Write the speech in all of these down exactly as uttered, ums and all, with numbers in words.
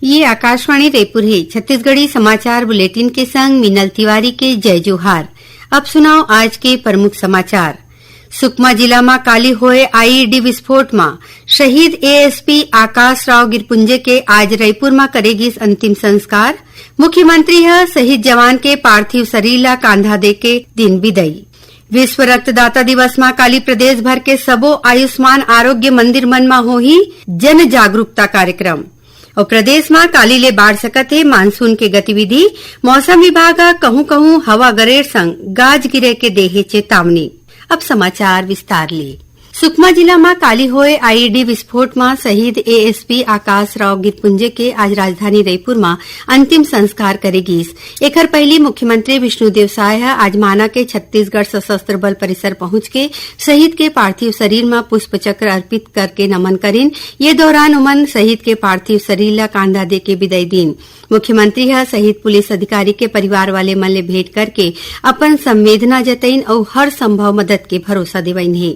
ये आकाशवाणी रायपुर हे। छत्तीसगढ़ी समाचार बुलेटिन के संग मीनल तिवारी के जय जोहार। अब सुनव आज के प्रमुख समाचार। सुकमा जिला म काली होए आईईडी विस्फोट म शहीद एएसपी आकाश राव गिरपुंजे के आज रायपुर म करे गिस अंतिम संस्कार। मुख्यमंत्री ह शहीद जवान के पार्थिव शरीर ला कांधा दे के दिन बिदाई। विश्व रक्तदाता दिवस म काली प्रदेश भर के सबो आयुष्मान आरोग्य मंदिर मन म होही जन जागरूकता कार्यक्रम। अउ प्रदेश म काली ले बाढ़ सकत हे मानसून के गतिविधि। मौसम विभाग ह कहूं-कहूं हवा गरेर संग गाज गिरे के दे हे चेतावनी। अब समाचार विस्तार ले। सुकमा जिला म काली होए आईईडी विस्फोट म शहीद एएसपी आकाश राव गिरपुंजे के आज राजधानी रायपुर म अंतिम संस्कार करे गीस। एखर पहिली मुख्यमंत्री विष्णुदेव साय ह आज माना के छत्तीसगढ़ सशस्त्र बल परिसर पहुंच के शहीद के पार्थिव शरीर म पुष्प चक्र अर्पित करके नमन करिन। ये दौरान उमन शहीद के पार्थिव शरीर ल कांधा देके बिदाई दीन। मुख्यमंत्री ह शहीद पुलिस अधिकारी के परिवार वाले मन ले भेंट करके अपन संवेदना जतइन अउ हर संभव मदद के भरोसा देवइन हे।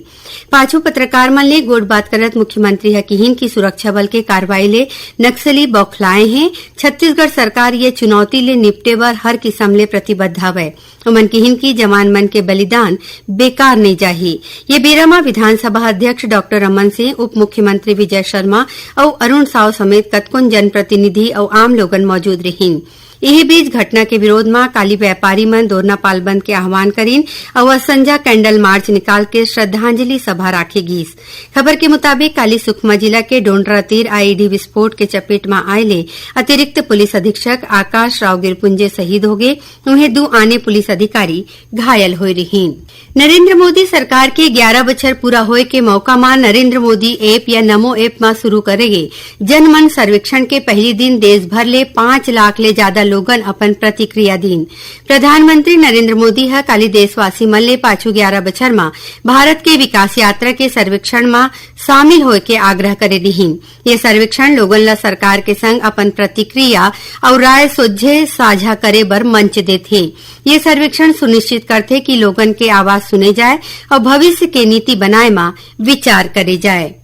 पाछू पत्रकार मन ले गोठबात करत मुख्यमंत्री ह किहिन कि सुरक्षा बल के कार्रवाई ले नक्सली बौखलाए हें। छत्तीसगढ़ सरकार ये चुनौती ले निपटे बर हर किसम ले प्रतिबद्ध हवय। उमन किहिन कि जवान मन के बलिदान बेकार नइ जाही। ये बेरा म विधानसभा अध्यक्ष डॉक्टर रमन सिंह, उप मुख्यमंत्री विजय शर्मा अउ अरुण साव समेत कतकोन जनप्रतिनिधि अउ आम लोगन मौजूद रिहिन। इही बीच घटना के विरोध म काली व्यापारी मन दोरनापाल बंद के आह्वान करिन अउ असंजा कैंडल मार्च निकाल के श्रद्धांजलि सभा राखे गीस। खबर के मुताबिक, काली सुकमा जिला के डोंडरा तीर आईईडी विस्फोट के चपेट म आए ले अतिरिक्त पुलिस अधीक्षक आकाश राव गिरपुंजे शहीद होगे, उहें दू आने पुलिस अधिकारी घायल होए रिहिन। नरेंद्र मोदी सरकार के ग्यारा बछर पूरा होए के मौका म नरेंद्र मोदी ऐप या नमो ऐप म शुरू करे गे जनमन सर्वेक्षण के पहिली दिन देश भर ले पांच लाख ले जादा लोगन अपन प्रतिक्रिया दीन। प्रधानमंत्री नरेंद्र मोदी ह काली देशवासी मन ले पाछू ग्यारा बछर म भारत के विकास यात्रा के सर्वेक्षण म शामिल होए के आग्रह करे रिहिन। ये सर्वेक्षण लोगन ल सरकार के संग अपन प्रतिक्रिया अउ राय सोझे साझा करे बर मंच देथे। ये सर्वेक्षण सुनिश्चित करथे कि लोगन के आवाज सुने जाए अउ भविष्य के नीति बनाए म विचार करे जाए।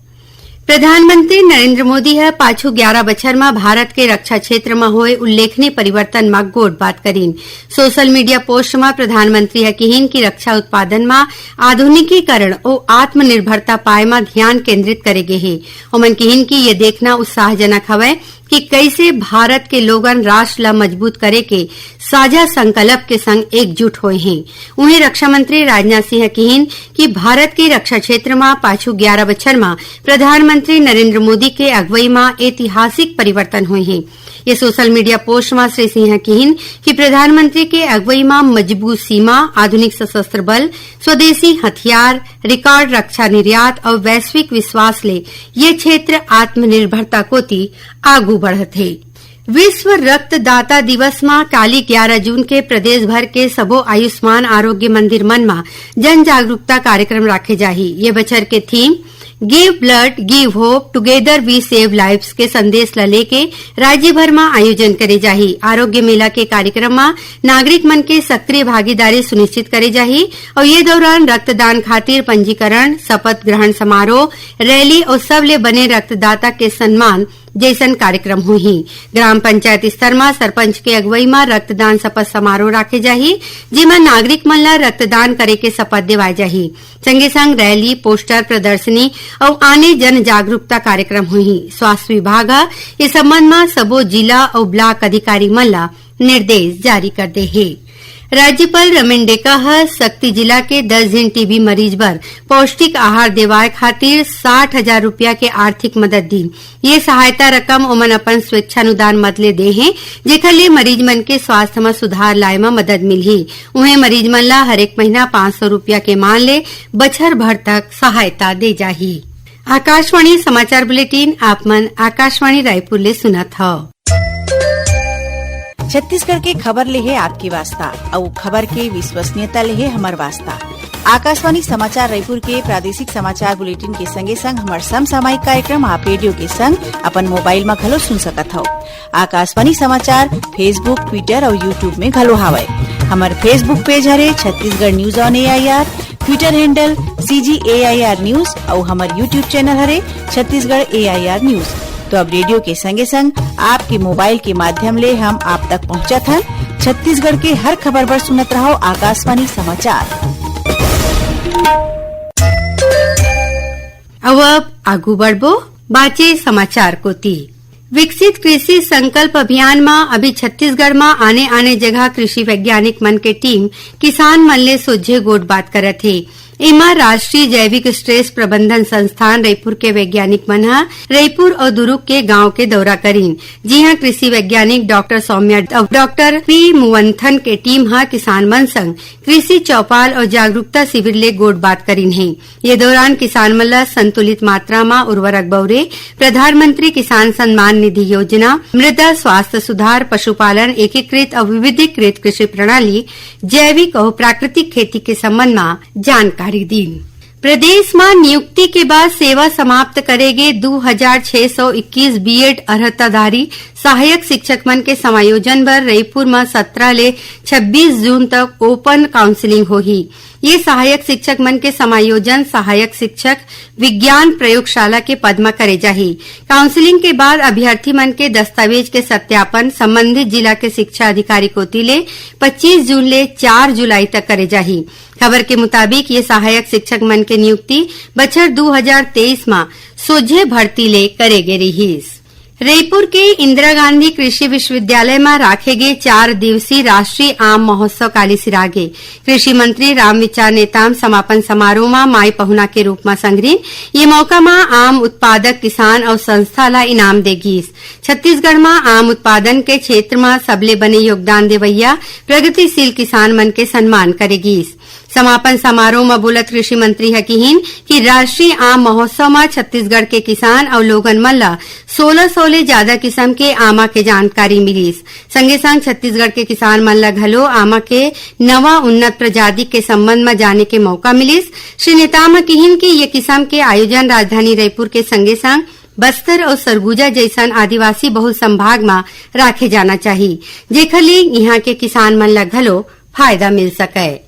प्रधानमंत्री नरेंद्र मोदी ह पाछू ग्यारा बछर म भारत के रक्षा क्षेत्र म होए उल्लेखनीय परिवर्तन म गोठबात करिन। सोशल मीडिया पोस्ट म प्रधानमंत्री ह किहिन कि रक्षा उत्पादन म आधुनिकीकरण अउ आत्मनिर्भरता पाए म ध्यान केंद्रित करे गे हे। ओमन किहिन कि ये देखना उत्साहजनक हवय कि कइसे भारत के लोगन राष्ट्र ल मजबूत करे के साझा संकल्प के संग एकजुट होए हें। उहें, रक्षा मंत्री राजनाथ सिंह किहिन कि भारत के रक्षा क्षेत्र म पाछू ग्यारा बछर म प्रधानमंत्री नरेंद्र मोदी के अगुवई म ऐतिहासिक परिवर्तन होए हे। ये सोशल मीडिया पोस्ट म श्री सिंह किहिन कि प्रधानमंत्री के अगुवई म मजबूत सीमा, आधुनिक सशस्त्र बल, स्वदेशी हथियार, रिकॉर्ड रक्षा निर्यात अउ वैश्विक विश्वास ले ये क्षेत्र आत्मनिर्भरता कोति आगू बढ़त हे। विश्व रक्तदाता दिवस म काली ग्यारा जून के प्रदेश भर के सबो आयुष्मान आरोग्य मंदिर मन म जन जागरूकता कार्यक्रम राखे जाही। ये बछर के theme Give Blood, Give Hope, Together We Save Lives के संदेश ल लेके राज्य भर म आयोजन करे जाही। आरोग्य मेला के कार्यक्रम म नागरिक मन के सक्रिय भागीदारी सुनिश्चित करे जाही अउ ये दौरान रक्तदान खातिर पंजीकरण, शपथ ग्रहण समारोह, रैली अउ सबले बने रक्तदाता के सम्मान जइसन कार्यक्रम होही। ग्राम पंचायत स्तर म सरपंच के अगुवई म रक्तदान शपथ समारोह राखे जाही, जेमा नागरिक मन ल रक्तदान करे के शपथ देवाय जाही। संगे संग रैली, पोस्टर प्रदर्शनी अउ आने जन जागरूकता कार्यक्रम होही। स्वास्थ्य विभाग ह ए संबंध म सबो जिला अउ ब्लॉक अधिकारी मन ल निर्देश जारी कर दे हे। राज्यपाल रमेन डेका ह सक्ती जिला के दस झिन टीबी मरीज बर पौष्टिक आहार देवाय खातिर साठ हजार रुपया के आर्थिक मदद दीन। ये सहायता रकम ओमन अपन स्वेच्छानुदान मद ले दे हें, जेखर ले मरीज मन के स्वास्थ्य म सुधार लाए म मदद मिलही। उहें, मरीज मन ला हरेक महीना पाँच सौ रुपया के मान ले बछर भर तक सहायता दे जाही। आकाशवाणी समाचार बुलेटिन आप मन आकाशवाणी रायपुर ले सुनत हव। छत्तीसगढ़ के खबर ले हे आपके वास्ता, अउ खबर के विश्वसनीयता ले हे हमर वास्ता। आकाशवाणी समाचार रायपुर के प्रादेशिक समाचार बुलेटिन के संगे संग हमर समसामयिक कार्यक्रम आप रेडियो के संग अपन मोबाइल म घलो सुन सकत हव। आकाशवाणी समाचार Facebook, Twitter अउ YouTube में घलो हावय। हमर Facebook पेज हरे Chhattisgarh news on AIR, Twitter handle CG AIR news अउ हमर YouTube चैनल हरे छत्तीसगढ़ एआईआर न्यूज। तो अब रेडियो के संगे संग आपके मोबाइल के माध्यम ले हम आप तक पहुंचत हन। छत्तीसगढ़ के हर खबर बर सुनत रहो आकाशवाणी समाचार। अउ अब आगू बढ़बो बाचे समाचार कोति। विकसित कृषि संकल्प अभियान म अभी छत्तीसगढ़ म आने-आने जगह कृषि वैज्ञानिक मन के टीम किसान मन ले सोझे गोठ बात करत हे। एमा राष्ट्रीय जैविक स्ट्रेस प्रबंधन संस्थान रईपुर के वैज्ञानिक मन ह रईपुर अउ दुरूग के गांव के दौरा करिन, जिहां कृषि वैज्ञानिक डॉक्टर सौम्या अउ डॉक्टर पी मुवंथन के टीम ह किसान मन संग कृषि चौपाल अउ जागरूकता शिविर ले गोठ बात करिन हे। ये दौरान किसान मन ल संतुलित मात्रा म उर्वरक बउरे, प्रधानमंत्री किसान सम्मान निधि योजना, मृदा स्वास्थ्य सुधार, पशुपालन, एकीकृत अउ विविधीकृत कृषि प्रणाली, जैविक अउ प्राकृतिक खेती के संबंध म जानकारी दीन। प्रदेश म नियुक्ति के बाद सेवा समाप्त करे गे दू हजार छह सौ इक्कीस बीएड अर्हताधारी सहायक शिक्षक मन के समायोजन बर रईपुर म सत्रह ले छब्बीस जून तक ओपन काउंसलिंग होही। ये सहायक शिक्षक मन के समायोजन सहायक शिक्षक विज्ञान प्रयोगशाला के पद म करे जाही। काउंसलिंग के बाद अभ्यर्थी मन के दस्तावेज के सत्यापन संबंधित जिला के शिक्षा अधिकारी कोति ले पच्चीस जून ले चार जुलाई तक करे जाही। खबर के मुताबिक, ये सहायक शिक्षक मन के नियुक्ति बछर दू हजार तेईस म सोझे भर्ती ले करे गे रिहिस। रईपुर के इंदिरा गांधी कृषि विश्वविद्यालय म राखे गे चार दिवसीय राष्ट्रीय आम महोत्सव काली सिरागे। कृषि मंत्री रामविचार नेताम समापन समारोह म माई पहुना के रूप म संघरिन। ये मौका म आम उत्पादक किसान अउ संस्था ल इनाम दे गीस। छत्तीसगढ़ म आम उत्पादन के क्षेत्र म सबले बने योगदान देवइया प्रगतिशील किसान मन के सम्मान करे गीस। समापन समारोह म बोलत कृषि मंत्री ह किहिन कि राष्ट्रीय आम महोत्सव म छत्तीसगढ़ के किसान अउ लोगन मन ल सोलह सौ ले जादा किसम के आमा के जानकारी मिलिस। संगे संग छत्तीसगढ़ के किसान मन ल घलो आमा के नवा उन्नत प्रजाति के संबंध म जाने के मौका मिलिस। श्री नेताम ह किहिन कि ये किसम के आयोजन राजधानी रईपुर के संगे संग बस्तर अउ सरगुजा जइसन आदिवासी बहुल संभाग म राखे जाना चाही, जेखर ले इहां के किसान मन ल घलो फायदा मिल सकय।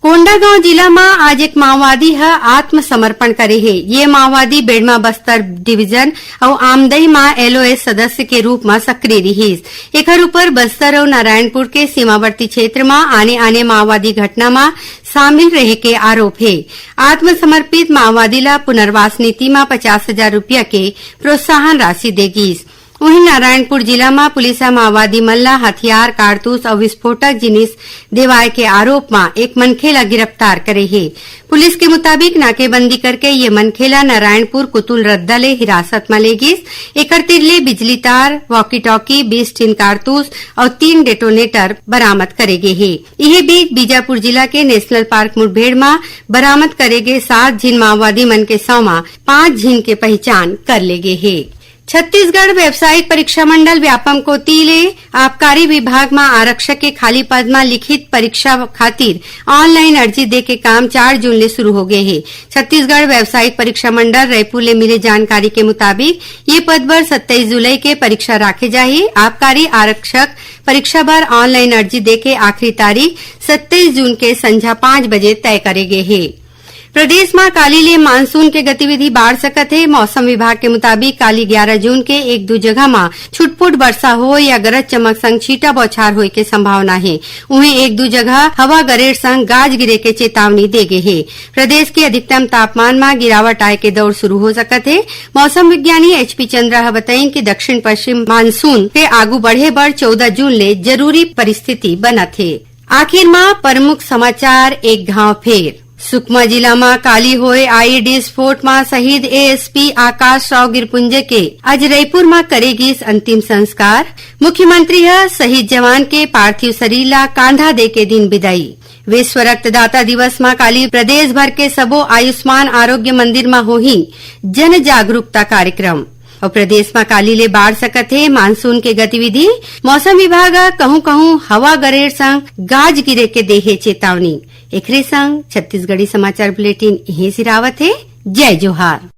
कोंडागांव जिला म आज एक माओवादी ह आत्मसमर्पण करे हे। ये माओवादी बेड़मा बस्तर डिवीजन अउ आमदई म एलओएस सदस्य के रूप म सक्रिय रिहिस। एखर ऊपर बस्तर अउ नारायणपुर के सीमावर्ती क्षेत्र म आने-आने माओवादी घटना म शामिल रहे के आरोप हे। आत्मसमर्पित माओवादी ल पुनर्वास नीति म पचास हजार रुपया के प्रोत्साहन राशि दे गीस। उहीं नारायणपुर जिला म पुलिस ह माओवादी मन ल हथियार, कारतूस अउ विस्फोटक जिनिस देवाय के आरोप म एक मनखे ल गिरफ्तार करे हे। पुलिस के मुताबिक, नाकेबंदी करके ये मनखे ल नारायणपुर कुतुल रद्दा ले हिरासत म ले गीस। एकर तीर ले बिजली तार, वॉकी टॉकी, बीस टीन कारतूस अउ तीन डेटोनेटर बरामद करे गे हे। इही बीच, बीजापुर जिला के नेशनल पार्क मुठभेड़ म बरामद करे गे सात झिन माओवादी मन के सौं म पांच झिन के पहिचान कर ले गे हे। छत्तीसगढ़ व्यावसायिक परीक्षा मंडल व्यापम कोति ले आबकारी विभाग म आरक्षक के खाली पद म लिखित परीक्षा खातिर ऑनलाइन अर्जी दे के काम चार जून ले शुरू हो गे हे। छत्तीसगढ़ व्यावसायिक परीक्षा मंडल रायपुर ले मिले जानकारी के मुताबिक, ये पद बर सत्ताईस जुलाई के परीक्षा राखे जाही। आबकारी आरक्षक परीक्षा बर ऑनलाइन अर्जी दे के आखिरी तारीख सत्ताईस जून के संझा पाँच बजे तय करे गे हे। प्रदेश म काली ले मानसून के गतिविधि बाढ़ सकत हे। मौसम विभाग के मुताबिक, काली ग्यारह जून के एक दू जगह म छुटपुट वर्षा होय या गरज चमक संग छींटा बौछार होय के संभावना हे। उहें, एक दू जगह हवा गरेर संग गाज गिरे के चेतावनी दे गे हे। प्रदेश के अधिकतम तापमान म गिरावट आय के दौर शुरू हो सकत हे। मौसम विज्ञानी एच पी चंद्रा ह बताइन कि दक्षिण पश्चिम मानसून के आगू बढ़े बर चौदह जून ले जरूरी परिस्थिति बनत हे। आखिर म प्रमुख समाचार एक घांव फेर। सुकमा जिला म काली होए आईईडी स्फोट म शहीद एएसपी आकाश राव गिरपुंजे के आज रईपुर म करे गीस अंतिम संस्कार। मुख्यमंत्री ह शहीद जवान के पार्थिव शरीर ला कांधा दे के दिन बिदाई। विश्व रक्तदाता दिवस म काली प्रदेश भर के सबो आयुष्मान आरोग्य मंदिर म होही जन जागरूकता कार्यक्रम। अउ प्रदेश म काली ले बाढ़ सकत हे मानसून के गतिविधि। मौसम विभाग ह कहूं-कहूं हवा गरेर संग गाज गिरे के दे हे चेतावनी। एखरे संग छत्तीसगढ़ी समाचार बुलेटिन इहें सिरावत हे। जय जोहार।